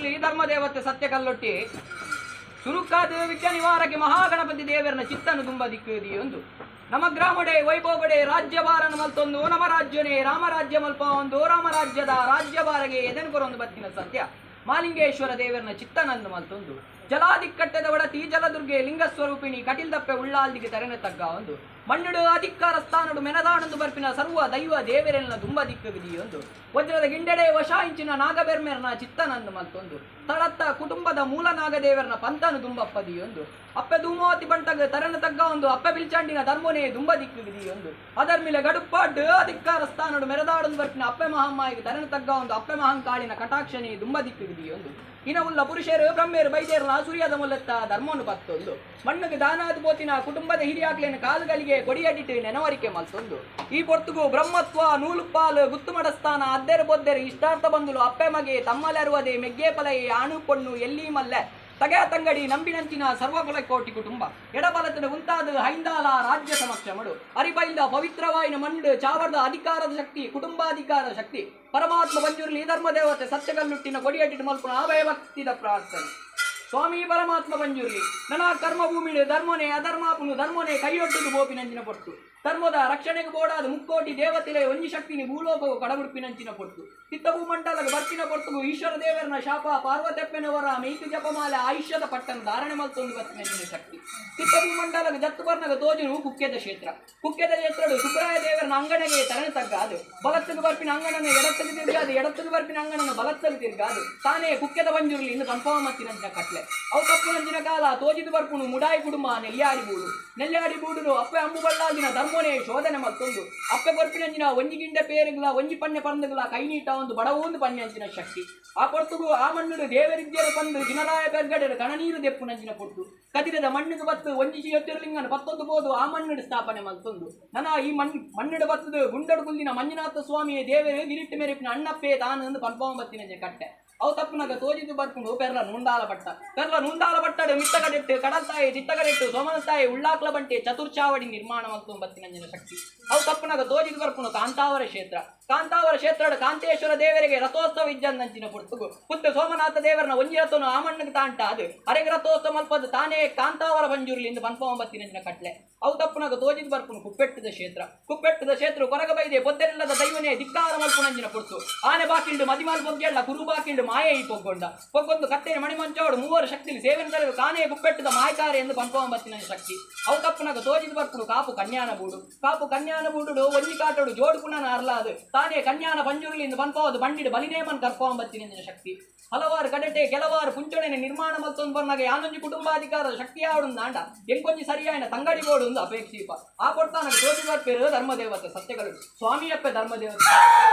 ಪಂಜುರ್ಲಿ ಧರ್ಮದೇವತೆ ಸತ್ಯ ಕಲ್ಲೊಟ್ಟಿ ಸುರುಕಾದ ವಿದ್ಯ ನಿವಾರಕ್ಕೆ ಮಹಾಗಣಪತಿ ದೇವರನ ಚಿತ್ತನು ತುಂಬ ದಿಕ್ಕು ನಮ್ಮ ಗ್ರಾಮಡೆ ವೈಭೋಗಡೆ ರಾಜ್ಯಭಾರನ ಮಲ್ತೊಂದು ನಮ್ಮ ರಾಜ್ಯನೇ ರಾಮರಾಜ್ಯ ಮಲ್ಪ ಒಂದು ರಾಮರಾಜ್ಯದ ರಾಜ್ಯಭಾರಗೆ ಎದೆನು ಕೊರೊಂದು ಬತ್ತಿನ ಸತ್ಯ ಮಾಲಿಂಗೇಶ್ವರ ದೇವರನ ಚಿತ್ತನನ್ನು ಮಲ್ತೊಂದು ಜಲಾಧಿಕ್ಕಟ್ಟದ ಒಡತಿ ಜಲದುರ್ಗೆ ಲಿಂಗಸ್ವರೂಪಿಣಿ ಕಟಿಲ್ದಪ್ಪೆ ಉಳ್ಳಾಲ್ದಿಗೆ ತರೆನ ತಗ್ಗ ಒಂದು ಮಣ್ಣುಡು ಅಧಿಕಾರ ಸ್ಥಾನಡು ಮೆನದಾನಂದು ಬರ್ಪಿನ ಸರ್ವ ದೈವ ದೇವರೆಲ್ಲ ತುಂಬ ದಿಕ್ಕುದಿಯೊಂದು ವಜ್ರದ ಗಿಂಡೆಡೆ ವಶ ಇಂಚಿನ ನಾಗಬೆರ್ಮೆರ್ನ ಚಿತ್ತನಂದು ಮಲ್ತೊಂದು ತಳತ್ತ ಕುಟುಂಬದ ಮೂಲ ನಾಗದೇವರನ ಪಂತನು ದುಂಬಪ್ಪದಿಯೊಂದು ಅಪ್ಪೆ ಧೂಮಾವತಿ ಬಂಟಗ ತರನ ತಗ್ಗ ಒಂದು ಅಪ್ಪೆ ಬಿಲ್ಚಾಂಡಿನ ಧರ್ಮನೇ ದುಂಬ ದಿಕ್ಕುದಿಯೊಂದು ಅದರ್ಮಿಲೆ ಗಡುಪಾಡು ಅಧಿಕಾರ ಸ್ಥಾನಡು ಮೆರದಾಡಂದು ಬರ್ಪಿನ ಅಪ್ಪೆ ಮಹಮ್ಮಾಯಿಗೆ ತರನ ತಗ್ಗ ಒಂದು ಅಪ್ಪೆ ಮಹಂಕಾಳಿನ ಕಟಾಕ್ಷನೇ ದುಂಬ ದಿಕ್ಕುದಿಯೊಂದು ಇನವುಲ್ಲ ಪುರುಷರು ಬ್ರಹ್ಮೇರು ಬೈದೇರ್ನ ಸೂರ್ಯದ ಮುಲ್ಲತ್ತ ಧರ್ಮವನ್ನು ಪತ್ತೊಂದು ಮಣ್ಣುಗೆ ದಾನಾದ ಪೋತಿನ ಕುಟುಂಬದ ಹಿರಿಯಾಕ್ಲೇನ ಕಾಲುಗಳಿಗೆ ಕೊಡಿಯಡಿಟ್ಟು ನೆನವರಿಕೆ ಮಲ್ತೊಂದು ಈ ಪೊರ್ತುಗು ಬ್ರಹ್ಮತ್ವ ನೂಲುಪಾಲು ಗುತ್ತುಮಡಸ್ಥಾನ ಅದ್ದೆರು ಬೊದ್ದೆರು ಇಷ್ಟಾರ್ಥ ಬಂದುಲು ಅಪ್ಪೆ ಮಗೆ ತಮ್ಮಲೆರುವದೆ ಮೆಗ್ಗೆ ಪಲೈ ಆಣು ಪೊಣ್ಣು ಎಲ್ಲಿ ಮಲ್ಲೆ ತಗೆಯ ತಂಗಡಿ ನಂಬಿನಂಚಿನ ಸರ್ವಕುಲ ಕೋಟಿ ಕುಟುಂಬ ಎಡಬಲತದ ಉಂತಾದ ಹೈಂದಾಲ ರಾಜ್ಯ ಸಮಕ್ಷಮಡು ಅರಿಬೈಲ್ದ ಪವಿತ್ರವಾಯಿನ ಮಣ್ಣು ಚಾವರದ ಅಧಿಕಾರದ ಶಕ್ತಿ ಕುಟುಂಬಾಧಿಕಾರದ ಶಕ್ತಿ ಪರಮಾತ್ಮ ಬಂಜುರ್ಲಿ ಧರ್ಮದೇವತೆ ಸತ್ಯಗಲ್ಲುಟ್ಟಿನ ಕೊಡಿಯಟ್ಟಿಟ್ಟು ಮಲ್ಪುನ ಆಭಯ ಭಕ್ತಿದ ಪ್ರಾರ್ಥನೆ. ಸ್ವಾಮಿ ಪರಮಾತ್ಮ ಬಂಜುರ್ಲಿ ನನ್ನ ಕರ್ಮಭೂಮಿ ಧರ್ಮನೆ ಅಧರ್ಮಾಪುನು ಧರ್ಮನೆ ಕೈಯೊಡ್ಡುದು ಬೋಪಿನಂಚಿನ ಪೊಟ್ಟು ಧರ್ಮದ ರಕ್ಷಣೆಗೆ ಬೋಡಾದ ಮುಕ್ಕೋಟಿ ದೇವತೆಲೆ ಒಂಜಿ ಶಕ್ತಿನಿ ಭೂಲೋಕವು ಕಡಗುಡ್ಪಿನಂಚಿನ ಪೊಟ್ಟು ಚಿತ್ತಭೂ ಮಂಡಲಗ ಬರ್ಪಿನ ಪೊರ್ತುಗು ಈಶ್ವರ ದೇವರನ ಶಾಪ ಪಾರ್ವತೆಪ್ಪೆನವರ ಮೇಯ್ತು ಜಪಮಾಲೆ ಆಯುಷ್ಯದ ಪಟ್ಟನ ಧಾರಣೆ ಮಲ್ತೊಂದು ಬರ್ಪಿನಂಚಿನ ಶಕ್ತಿ ಚಿತ್ತಭೂ ಮಂಡಲಗ ಜತ್ತು ಬರ್ನಗ ತೋಜುನು ಕುಕ್ಕೆದ ಕ್ಷೇತ್ರ ಕುಕ್ಕೆದ ಕ್ಷೇತ್ರಡು ಸುಬ್ರಾಯ ದೇವರನ ಅಂಗಣಗೆ ತರಣೆ ತಗ್ಗಾದು ಬಲತ್ತಗ ಬರ್ಪಿನ ಅಂಗಣನ ಎಡತ್ತಗ ತಿರ್ಗಾದು ಎಡತ್ತಗ ಬರ್ಪಿನ ಅಂಗಣನ ಬಲತ್ತಗ ತಿರ್ಗಾದು ತಾನೇ ಕುಕ್ಕೆದ ಬಂಜುರ್ಲಿ ಇನ್ನು ಕನ್ಫರ್ಮ್ ಕಟ್ಲೆ ಅವು ತಪ್ಪುನಂಚಿನ ಕಾಲ ತೋಜಿದು ಬರ್ಪುನು ಮುಡಾಯಿ ಕುಡುಮ ನೆಲ್ಯಾಡಿ ಬೂಡು ನೆಲ್ಯಾಡಿ ಬೂಡುನು ಅಪ್ಪೆ ಅಂಬು ಬಳ್ಳಾದಿನ ಧರ್ಮನೇ ಶೋಧನೆ ಮತ್ತೊಂದು ಅಪ್ಪೆ ಕೊರ್ಪಿನಂಚಿನ ಒಂಜಿ ಗಿಂಡ ಪೇರುಗಳ ಒಂಜಿ ಪನ್ನೆ ಪಂದುಗಳ ಕೈ ನೀಟ ಒಂದು ಬಡವೊಂದು ಪನ್ನೆ ಶಕ್ತಿ ಆ ಪೊರ್ತುಗು ಆ ಮಣ್ಣುಡು ದೇವರಿದ್ಯರು ಬಂದು ಜಿನರಾಯ ಪೆರ್ಗಡೆಡು ಕಣನೀರು ದೆಪ್ಪುನಂಚಿನ ಪೊರ್ತು ಕದಿರದ ಮಣ್ಣಿಗೆ ಬತ್ತು ಒಂಜಿ ಜ್ಯೋತಿರ್ಲಿಂಗನ ಪತ್ತೊಂದು ಬೋದು ಆ ಮಣ್ಣುಡು ಸ್ಥಾಪನೆ ಮಲ್ತೊಂದು ನನ ಈ ಮಣ್ಣುಡು ಬತ್ತದು ಗುಂಡಡು ಕುಲ್ಲಿನ ಮಂಜುನಾಥ ಸ್ವಾಮಿಯ ದೇವರು ಗಿರಿಟ್ಟು ಮೇರೆಪಿನ ಅಣ್ಣಪ್ಪೇ ತಾನು ಎಂದು ಪಲ್ಪಾವತ್ತಿನ ಕಟ್ಟೆ ಅವು ತಪ್ಪುನಗ ತೋಜಿದು ಬರ್ಪುಂಡು ಪೆರ್ಲ ನುಂಡಾಲ ಬಟ್ಟ ಪೆರ್ಲ ನುಂಡಾಲ ಬಟ್ಟಡು ಮಿತ್ತಗಡೆಟ್ಟು ಕಡಲ್ತಾಯಿ ಚಿತ್ತಗಡೆಟ್ಟು ಸೋಮನತಾಯಿ ಉಳ್ಳಾಕ್ಲ ಬಂಟೆ ಚತುರ್ಚಾವಡಿ ನಿರ್ಮಾಣ ಬತ್ತಿನಂಜಿನ ಶಕ್ತಿ ಅವು ತಪ್ಪುನಗ ತೋಜಿದು ಬರ್ಪುಂಡು ಕಾಂತಾವರ ಕ್ಷೇತ್ರ ಕಾಂತಾವರ ಕ್ಷೇತ್ರದ ಕಾಂತೇಶ್ವರ ದೇವರಿಗೆ ರಥೋತ್ಸವ ಇಜ್ಜಂದಂಚಿನ ಪುರ್ತುಗು ಪುತ್ತ ಸೋಮನಾಥ ದೇವರನ ಒಂಜಿ ರಥನು ಆ ಮಣ್ಣಿಗೆ ತಾಂಟ ಅದು ಅರೆಗೆ ರಥೋತ್ಸವ ಮಲ್ಪದು ತಾನೇ ಕಾಂತಾವರ ಬಂಜುರ್ಲಿಂದ ಪನ್ಪವಂಬತ್ತಿನಂಚಿನ ಕಟ್ಲೆ ಅವು ತಪ್ಪುನಗ ತೋಜಿದು ಬರ್ಪುನು ಕುಪ್ಪೆಟ್ಟದ ಕ್ಷೇತ್ರ ಕುಪ್ಪೆಟ್ಟದ ಕ್ಷೇತ್ರ ಕೊರಗ ಬೈದೆ ಪೊದ್ದರಿಲ್ಲದ ದೈವನೇ ಧಿಕ್ಕಾರ ಮಲ್ಪುನಂಚಿನ ಪುರ್ತು ಆನೆ ಬಾಕಿಲ್ಡು ಮದಿಮಾಲ್ ಬೊಗ್ಗೆಲ್ಲ ಕುರು ಬಾಕಿಲ್ಡು ಮಾಯೆ ಈ ಪೊಗ್ಗೊಂಡ ಪೊಗ್ಗೊಂದು ಕತ್ತೆನ ಮಣಿಮಂಚೋಡು ಮೂವರು ಶಕ್ತಿಲಿ ಸೇವನ ತರಲು ತಾನೇ ಕುಪ್ಪೆಟ್ಟದ ಮಾಯಕಾರ ಎಂದು ಪನ್ಪವಂಬತ್ತಿನ ಶಕ್ತಿ ಅವು ತಪ್ಪುನಗ ತೋಜಿದು ಬರ್ಪುನು ಕಾಪು ಕನ್ಯಾನ ಬೂಡು ಕಾಪು ಕನ್ಯಾನ ಬೂಡುಡು ಒಂಜಿ ಕಾಟೋಡು ಜೋಡು ಪುನನ ಅರ್ಲಾದು ತಾನೇ ಕನ್ಯಾನ ಪಂಜುರ್ಲಿಂದ ಪನ್ಪವದು ಬಂಡಿಡು ಬಲಿನೇಮನ್ ಕರ್ಪವಂಬತ್ತಿನ ಶಕ್ತಿ ಹಲವಾರು ಕಡಟೆ ಕೆಲವಾರು ಪುಂಚೊಣೆನ ನಿರ್ಮಾಣ ಮಲ್ತೊಂದು ಬರ್ನಾಗ ಯಾನೊಂಜಿ ಕುಟುಂಬಾಧಿಕಾರದ ಶಕ್ತಿ ಆವಡು ನಾಂಡ ಎಂಕೊಂಜಿ ಸರಿಯಾಯನ ತಂಗಡಿ ಬೋಡು ಒಂದು ಅಪೇಕ್ಷೀಪ ಆ ಕೊಡ್ತಾನ ತೋಜಿ ಬರ್ಪೇರು ಧರ್ಮದೇವತೆ ಸತ್ಯಗಳು ಸ್ವಾಮಿಯಪ್ಪೆ ಧರ್ಮದೇವತೆ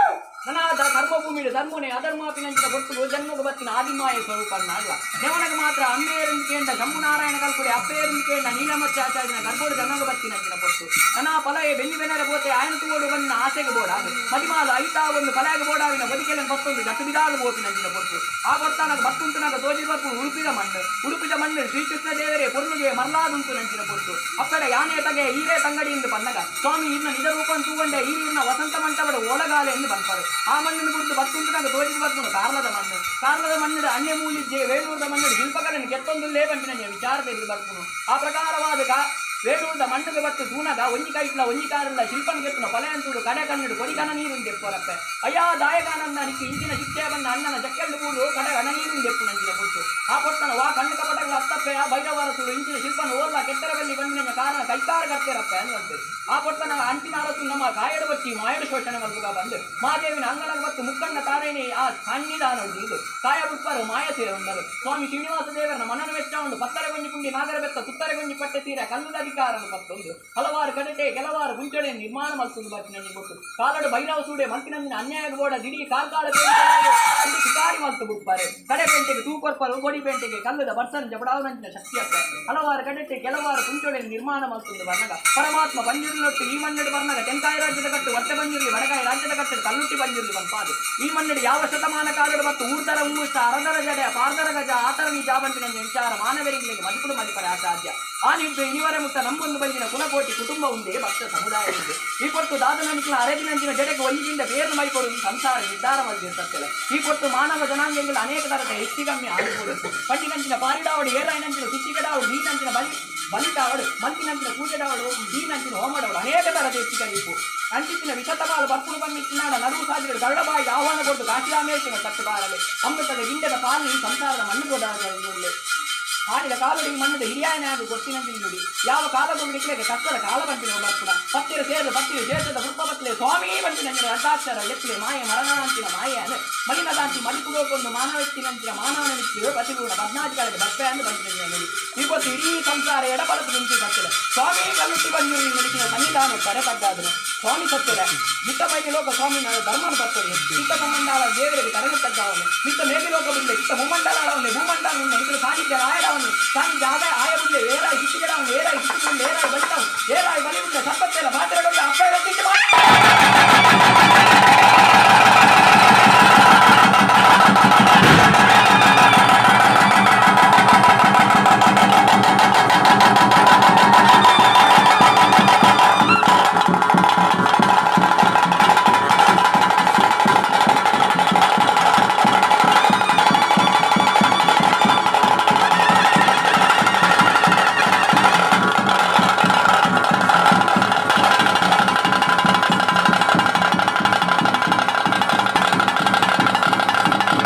ನನ್ನ ಕರ್ಮಭೂಮಿಡು ಧರ್ಮನೇ ಅಧರ್ಮಾಪಿನಂಚಿನ ಹೊತ್ತು ಜನ್ಮಗ ಬತ್ತಿನ ಆದಿಮಾಯ ಸ್ವರೂಪ ನಾಡ್ಲ ದೇವನಗ ಮಾತ್ರ ಅಮ್ಮೇರಂದು ಕೇಂಡ ಶಂಭುನಾರಾಯಣ ಕಲ್ಪುಡೆ ಅಪ್ಪೇರಂದು ಕೇಂಡ ನೀಲಮಚ್ಚಾಚಾರ್ಯನ ಗರ್ಭೋಡು ಜನ್ಮಗ ಬತ್ತಿನಂಚಿನ ಪೊಟ್ಟು ನನ್ನ ಫಲಯೇ ಬೆನ್ನಿ ಬೆನರ ಬೋತೆ ಆಯನ ತೂವೋಡು ಬಂದಿನ ಆಸೆಗೆ ಬೋಡಾದು ಮದಿಮಾಲ ಐತಾ ಒಂದು ಫಲಾಗ ಬೋಡಾವಿನ ಬದಿಕೆಲನ್ ಬತ್ತೊಂದು ಜಟ್ಟು ಬಿದಾಲು ಬೋಪಿನಂಚಿನ ಪೊಟ್ಟು ಆ ಕೊಡ್ತಾನಗ ಬತ್ತುಂಟುನಾಗ ತೋಜಿ ಬರ್ಪು ಉಡುಪಿದ ಮಣ್ಣು ಉಡುಪಿದ ಮಣ್ಣು ಶ್ರೀಕೃಷ್ಣ ದೇವರೇ ಪೊರ್ಲುಗೆ ಮರ್ಲಾದುಂಟು ನಂಚಿನ ಪೊಟ್ಟು ಅಕ್ಕಡೆ ಯಾನೇ ತಗೆ ಈರೇ ತಂಗಡಿ ಎಂದು ಬಂದಾಗ ಸ್ವಾಮಿ ಇನ್ನ ನಿಜ ರೂಪ ತೂಗೊಂಡೆ ಈ ಇನ್ನ ವಸಂತ ಮಂಟಪದ ಓಲಗಾಲೆ ಎಂದು ಬಂಪಾರು ಆ ಮಣ್ಣನ್ನು ಕುರಿತು ಬತ್ತುಂಟುನಾಗ ತೋಜಿದ ಬರ್ಪುನು ಕಾರ್ಲದ ಮಣ್ಣು ಕಾರ್ಲದ ಮಣ್ಣು ಅನ್ಯ ಮೂಲಿಜ್ಜೆ ವೇಣೂರದ ಮಣ್ಣು ಶಿಲ್ಪಕರನ್ನು ಕೆತ್ತೊಂದುಲ್ಲೇ ಬಂದಿನ ವಿಚಾರ ತೆಗೆದು ಬರ್ಪುನು ಆ ಪ್ರಕಾರವಾದ ವೇಣೂರದ ಮಣ್ಣುಗೆ ಬತ್ತು ತೂನಗ ಒಂಜಿ ಕೈಟ್ಲ ಒಂಜಿ ಕಾರಲ್ಲ ಶಿಲ್ಪನ್ ಕೆತ್ತುನ ಕೊಲೆ ಅಂತೂಡು ಕಡೆ ಕಣ್ಣುಡು ಕೊಡಿಕನ ನೀರು ದೆಪ್ಪರಪ್ಪೆ ಅಯ್ಯ ದಾಯಕಾನಂದ ನಿಕ್ಕು ಇಂಚಿನ ಶಿಕ್ಷೆ ಬಂದ ಅಣ್ಣನ ಜಕ್ಕೆಲ್ಡು ಬೂಡು ಕಡೆ ಗಣ ನೀರು ದೆಪ್ಪು ನಂಚಿನ ಪೊಟ್ಟು ಆ ಪೊಟ್ಟನ ವಾ ಕಣ್ಣು ಕಪಟಗಳ ಅತ್ತಪ್ಪೆ ಆ ಭೈರವರ ಸುಳು ಇಂಚಿನ ಶಿಲ್ಪನ ಓಲ್ಲ ಕೆತ್ತರಬಲ್ಲಿ ಬಂದಿನ ಕಾರಣ ಕೈಕಾರ ಕರ್ತೆರಪ್ಪೆ ಅನ್ನುವಂತೆ ಆ ಪೊಟ್ಟನ ಅಂಚಿನ ಅರಸು ನಮ್ಮ ಕಾಯಡು ಬಚ್ಚಿ ಮಾಯಡು ಶೋಷಣೆ ಮಲ್ಪುಗ ಬಂದು ಮಾದೇವಿನ ಅಂಗಣ ಮತ್ತು ಮುಕ್ಕಣ್ಣ ತಾರೇನೆ ಆ ಸನ್ನಿಧಾನ ಉಂಟು ಕಾಯ ಬುಟ್ಪಾರು ಮಾಯ ಸೇರುಂಡರು ಸ್ವಾಮಿ ಶ್ರೀನಿವಾಸ ದೇವರನ ಮನನ ವೆಚ್ಚ ಉಂಡು ಪತ್ತರೆ ಗೊಂಜಿ ಪುಂಡಿ ನಾಗರ ಬೆತ್ತ ತುತ್ತರೆ ಗೊಂಜಿ ಪಟ್ಟೆ ತೀರ ಕಲ್ಲುದ ಅಧಿಕಾರನು ಪತ್ತೊಂದು ಹಲವಾರು ಕಡಟೆ ಕೆಲವಾರು ಗುಂಚೊಡೆ ನಿರ್ಮಾಣ ಮಲ್ತೊಂದು ಬಾಚಿನಲ್ಲಿ ಕೊಟ್ಟು ಕಾಲಡು ಭೈರವ ಸೂಡೆ ಮಲ್ತಿನಂದಿನ ಅನ್ಯಾಯ ಬೋಡ ದಿಡೀ ಕಾರ್ಕಾಲ ಅಲ್ಲಿ ಶಿಕಾರಿ ಮಲ್ತು ಬುಟ್ಪಾರೆ ಕಡೆ ಪೇಂಟೆಗೆ ತೂಕೊರ್ಪರು ಕೊಡಿ ಪೇಂಟೆಗೆ ಕಲ್ಲದ ಬರ್ಸನ್ ಜಬಡಾವನಂಚಿನ ಶಕ್ತಿ ಹಲವಾರು ಕಡಟೆ ಕೆಲವಾರು ಕುಂಚೊಡೆ ನಿರ್ಮಾಣ ಮಲ್ತೊಂದು ಬರ್ನಗ ಪರಮಾತ್ಮ ಬಂಜುರಿನೊಟ್ಟು ಈ ಮಣ್ಣಡು ಬರ್ನಗ ಟೆಂಕಾಯಿ ತೆನ್ಕಾಯಿ ರಾಜ್ಯದ ಕಟ್ಟು ವರ್ತೆ ಬಂಜುರ್ಲಿ, ಬಡಕಾಯಿ ರಾಜ್ಯದ ಕಟ್ಟು ಕಲ್ಲುಟ್ಟಿ ಬಂಜುರ್ಲಿ ಪನ್ಪಾದು. ಈ ಮಣ್ಣು ಯಾವ ಶತಮಾನ ಕಾಲದ ಮತ್ತು ಊರ್ದರ ಉಂಗುಷ್ಟ, ಅರದರ ಜಡೆ, ಪಾರ್ದರ ಗಜ, ಆತರ ನಿಜ ಬಂದಿನ ವಿಚಾರ ಮಾನವರಿಗೆ ಮದಿಪುಡು ಮದಿಪರೆ ಅಸಾಧ್ಯ. ಆ ನಿಡ್ಡು ಇನಿವರೆ ಮುಟ್ಟ ನಮ್ಮೊಂದು ಬಂದಿನ ಕುಲಕೋಟಿ ಕುಟುಂಬ ಉಂದೆ, ಭಕ್ತ ಸಮುದಾಯ ಉಂದೆ. ಈ ಪೊಟ್ಟು ದಾದನಂಚಿನ ಅರಗಿನಂಚಿನ ಜಡೆಗೆ ಒಂಜಿಗಿಂದ ಬೇರ್ನ ಮೈಕೊಡು ಸಂಸಾರ ನಿರ್ಧಾರ ಮಲ್ದಿರ್ತದೆ. ಈ ಪೊಟ್ಟು ಮಾನವ ಜನಾಂಗಗಳು ಅನೇಕ ತರದ ಹೆಚ್ಚು ಕಮ್ಮಿ ಆಗಬಹುದು. ಪಂಡಿನಂಚಿನ ಪಾರಿಡಾವಡು, ಏರಾಯಿನಂಚಿನ ಸುತ್ತಿಗಡಾವಡು, ನೀನಂಚಿನ ಬಲಿ ಬಲಿತಾವಡು, ಮಂತಿನಂಚಿನ ಪೂಜೆಡಾವಡು, ದೀನಂಚಿನ ಹೋಮಡವಡು, ಅನೇಕ ತರದ ಹೆಚ್ಚು ಕಲಿಪು ಅಂಚಿತ್ತಿನ ವಿಷತಮಾಲು ಬರ್ಪುಡು ಬಂದಿತ್ತಿನಾಡ ನಡುವು ಸಾದಿಗಳು ಗರುಡಬಾಯಿಗೆ ಆಹ್ವಾನ ಕೊಟ್ಟು ಕಾಶಿರಾಮೇಶ್ವರ ತಟ್ಟು ಬಾರಲೆ ಅಮೃತದ ಗಿಂಡದ ಪಾಲು ಈ ಸಂಸಾರದ ಮಣ್ಣು ಕೊಡಾಡಲೆ. ಆಡಿದ ಕಾಲುಡಿ ಮಣ್ಣದ ಹಿರಿಯಾಯನಾಗಿ ಗೊತ್ತಿನಂಚಿನ ನುಡಿ ಯಾವ ಕಾಲಗೊಂಡು ಕಷ್ಟದ ಕಾಲ ಬಂತಿನ ಬರ್ಪುಡ ಪತ್ತಿರ ಸೇರಿದ ಪತ್ತಿರ ದೇಶದ ಪುಷ್ಪ ಬತ್ತಲೆ ಸ್ವಾಮಿ ಬಂತಿನ ಅರ್ಧಾಕ್ಷರ ಎತ್ತಲೆ ಮಾಯ ಮರಣಾಂತಿನ ಮಾಯ ಮಲಿನದಾಂತಿ ಮಲಿಪುಗೋಕೊಂಡು ಮಾನವತ್ತಿನಂಚಿನ ಮಾನವನ ಮಿತ್ತಿರು ಪತಿಗೂಡ ಪದ್ನಾದಿಗಳಿಗೆ ಬರ್ಪೆ ಅಂದು ಬಂತಿನ ನುಡಿ. ಇವತ್ತು ಇಡೀ ಸಂಸಾರ ಎಡಬಲಕ್ಕೆ ನಿಂತು ಬರ್ತದೆ. ಸ್ವಾಮಿ ಕಲ್ಲುಟ್ಟಿ ಬಂದು ನುಡಿಸಿನ ಸನ್ನಿಧಾನ ತರೆ ತಗ್ಗಾದನು ಸ್ವಾಮಿ ಸತ್ಯದ ಮಿತ್ತ ಮೈಗೆ ಲೋಕ ಸ್ವಾಮಿ ಧರ್ಮನ ಬರ್ತದೆ. ಚಿತ್ತ ಮುಮ್ಮಂಡಲ ದೇವರಿಗೆ ತರನು ತಗ್ಗಾವನೆ ಮಿತ್ತ ಮೇಘ ಲೋಕ ಬಿಡಲೆ ಚಿತ್ತ ಮುಮ್ಮಂಡಲ ಆಡವನೆ ಭೂಮಂಡಲ ಇದ್ರ ಸಾನ್ನಿಧ್ಯ ಆಯಡವನೆ ಸಾನ್ನಿಧ್ಯ ಆದ.